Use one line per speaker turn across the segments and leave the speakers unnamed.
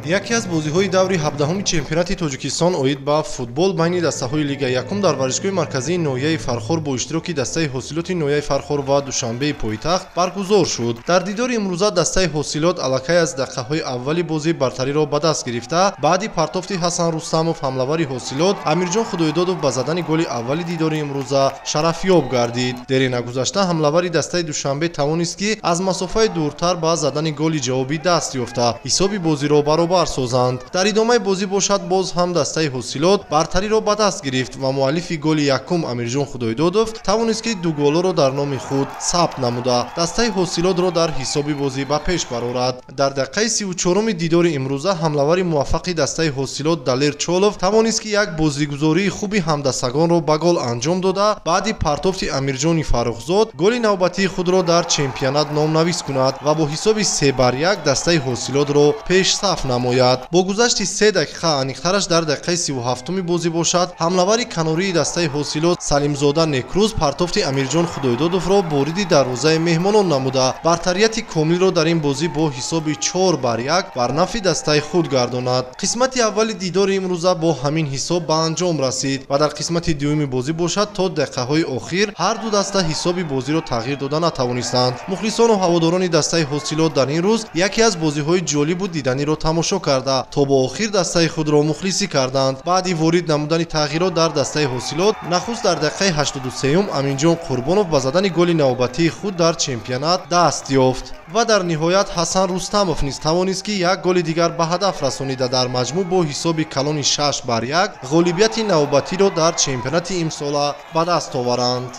Яке аз бозиҳои даври 17-уми чемпионати Тоҷикистон оид ба футбол байни дастаҳои Лига якум дар варзишгоҳи марказии ноҳияи Фархор бо иштироки дастаи ҳосилоти ноҳияи Фархор ва Душанбеи пойтахт баргузор шуд. Дар дидори имрӯза дастаи ҳосилот аллакай аз дақиқаҳои аввали бозӣ бартариро ба даст гирифта, баъди партофти Ҳасан Рустамов ҳамлавари ҳосилот Амирҷон Худойдодов ба задани голи аввали дидори имрӯза шарафёб гардид. Дере нагузашта ҳамлавари дастаи Душанбе тавонист, ки аз масофаи дуртар ба задани голи ҷавобӣ даст ёфта, ҳисоби бозиро баробар созанд. Дар идомаи бозӣ бошад, боз ҳам дастаи ҳосилот бартариро ба даст гирифт ва муаллифи голи якум Амирҷон Худойдодов тавонист, ки ду голоро дар номи худ сабт намуда, дастаи ҳосилотро дар ҳисоби бозӣ ба пеш барорад. Дар дақиқаи 34-уми дидори имрӯза ҳамлавари муваффақи дастаи ҳосилот Далер Чолов тавонист, ки як бозигузории хуби ҳамдастагонро ба гол анҷом дода, баъди партофти Амирҷони Фаррухзод голи навбатии худро дар чемпионат номнавис кунад ва бо ҳисоби 3-1 дастаи ҳосилотро пешсаф намояд. Бо гузашти 3 дақиқа, аниқтараш дар дақиқаи 37-уми бозӣ бошад, ҳамлавари канории дастаи ҳосилот Салимзода Некрӯз партофти Амирҷон Худойдодовро вориди дарвозаи меҳмонон намуда, бартарияти комилро дар ин бозӣ бо ҳисоби 4-1 бар нафъи дастаи худ гардонад. Қисмати аввали дидори имрӯза бо ҳамин ҳисоб ба анҷом расид ва дар қисмати дуюми бозӣ бошад, то дақиқаҳои охир ҳар ду даста ҳисоби бозиро тағйир дода натавонистанд. Мухлисону ҳаводорони дастаи ҳосилот дар ин рӯз яке аз бозиҳои ҷолибу диданиро тамошо карда, то бо охир дастаи худро мухлисӣ карданд. Баъди ворид намудани тағйирот дар дастаи ҳосилот нахуст дар дақиқаи 83-ум Аминҷон Қурбонов ба задани голи навбатии худ дар чемпионат даст ёфт ва дар ниҳоят Ҳасан Рустамов низ тавонист, ки як голи дигар ба ҳадаф расонида, дар маҷмӯъ бо ҳисоби калони 6-1 ғолибияти навбатиро дар чемпионати имсола ба даст оваранд.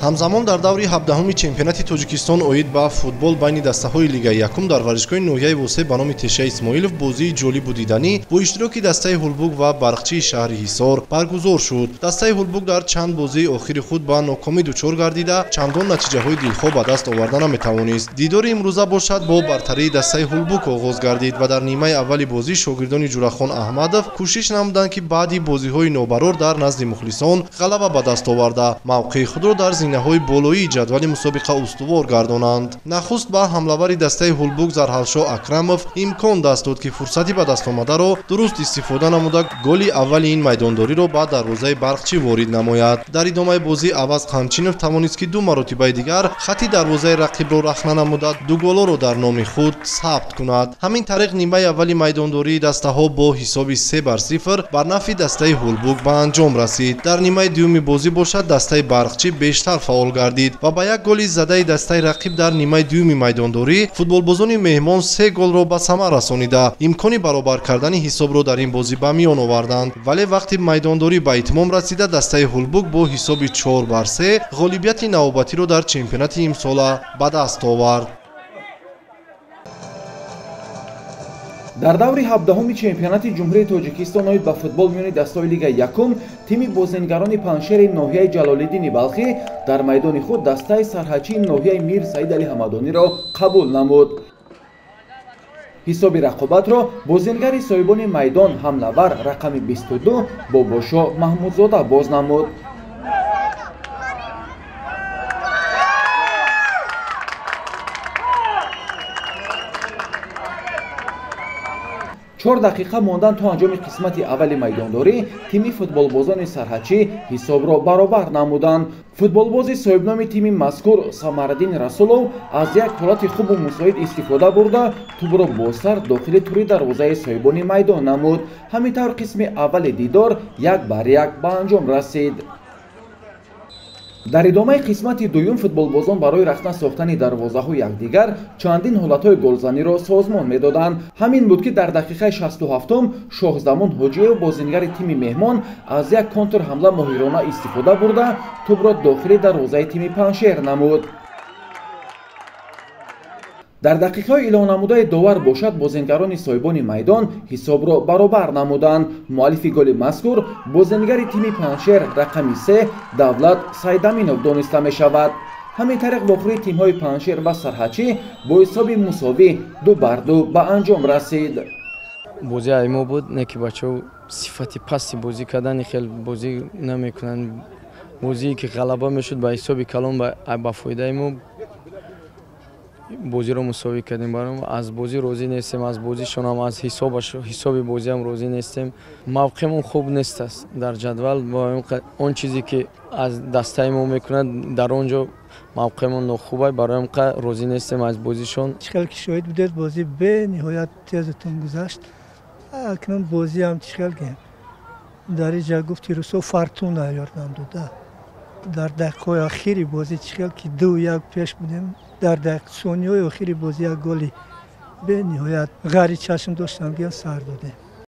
Ҳамзамон дар даври 17-уми чемпионати Тоҷикистон оид ба футбол байни дастаҳои Лигаи якум дар варзишгоҳи ноҳияи Восеъ ба номи Теша Исмоилов бозии ҷолибу диданӣ бо иштироки дастаи Ҳулбук ва Барқчии шаҳри Ҳисор баргузор шуд. Дастаи Ҳулбук дар чанд бозии охири худ ба нокомӣ дучор гардида, чандон натиҷаҳои дилхоҳ ба даст оварда наметавонист. Дидори имрӯза бошад, бо бартарии дастаи Ҳулбук оғоз гардид ва дар нимаи аввали бозӣ шогирдони Ҷурахон Аҳмадов кӯшиш намуданд, ки баъди бозиҳои нобарор дар назди мухлисон ғалаба ба даст оварда, мавқеи худро дар зинаҳои болоии ҷадвали мусобиқа устувор гардонанд. Нахуст ба ҳамлавари дастаи Ҳулбук Зарҳалшо Акрамов имкон даст дод, ки фурсати ба даст омадаро дуруст истифода намуда, голи аввали ин майдондориро ба дарвозаи Барқчӣ ворид намояд. Дар идомаи бозӣ Аваз Қамчинов тавонист, ки ду маротибаи дигар хати дарвозаи рақибро рахна намуда, ду голоро дар номи худ сабт кунад. Ҳамин тариқ нимаи аввали майдондории дастаҳо бо ҳисоби 3-0 бар нафъи дастаи Ҳулбук ба анҷом расид. Дар нимаи дуюми бозӣ бошад, дастаи Барқчӣ бештар фаъол гардид ва ба як голи задаи дастаи рақиб дар нимаи дуюми майдондорӣ футболбозони меҳмон 3 голро ба самар расонида, имкони баробар кардани ҳисобро дар ин бозӣ ба миён оварданд. Вале вақти майдондорӣ ба итмом расида, дастаи Ҳулбук бо ҳисоби 4-3 ғолибияти навбатиро дар чемпионати имсола ба даст овард.
Дар даври 17-уми чемпионати Ҷумҳурии Тоҷикистон оид ба футбол миёни дастаҳои Лигаи якум тими бозингарони Панҷшери ноҳияи Ҷалолиддини Балхӣ дар майдони худ дастаи сарҳадчии ноҳияи Мир Саид Али Ҳамадониро қабул намуд. Ҳисоби рақобатро бозингари соҳибони майдон ҳамлавар рақами 22 Бобошо Маҳмудзода боз намуд. Чор дақиқа мондан то анҷоми қисмати аввали майдондорӣ тими футболбозони сарҳадчӣ ҳисобро баробар намуданд. Футболбози соҳибноми тими мазкур Самараддин Расулов аз як ҳолати хубу мусоид истифода бурда, тӯбро бо сар дохили тури дарвозаи соҳибони майдон намуд. Ҳамин тавр қисми аввали дидор 1-1 ба анҷом расид. Дар идомаи қисмати дуюм футболбозон барои рахна сохтани дарвозаҳои якдигар чандин ҳолатҳои голзаниро созмон медоданд. Ҳамин буд, ки дар дақиқаи 67-ум Шоҳзамон Ҳоҷиев бозингари тими меҳмон аз як контрҳамла моҳирона истифода бурда, тӯбро дохили дарвозаи тими Панҷшер намуд. Дар дақиқаҳои илоннамудаи довар бошад, бозингарони соҳибони майдон ҳисобро баробар намуданд. Муаллифи голи мазкур бозингари тими Панҷшер рақами 3 Давлат Сайдаминов дониста мешавад. Ҳамин тариқ вохӯрии тимҳои Панҷшер ва сарҳадчӣ бо ҳисоби мусовӣ 2-2 ба анҷом расид.
Бозӣ ай мо буд, не ки бачаҳо сифати пасти бозӣ кардани хел бозӣ намекунанд. Бозие ки ғалаба мешуд ба ҳисоби калон ба фоидаи мо. Бозиро мусовӣ кардем. Барои аз бозӣ розӣ нестем, аз бозишонам, аз ҳисоби бозиам розӣ нестем. Мавқеъмон хуб нест аст дар ҷадвал. Он чизе ки аз дастаи мо мекунад, дар он ҷо мавқеъмон нохуб аст. Барои розӣ нестем аз бозишон.
Чӣ хел ки шоҳид будед, бозӣ бениҳоят тезутун гузашт. Акнун бозиам чӣ хел ки дар инҷа гуфти русо фортуна ёрдам дода. Дар дақиқаҳои охири бозӣ чӣ хел ки 2-1 пеш будем, дар сониҳои охири бозӣ як голи бениҳоят ғайричашм доштам, ки сар додем.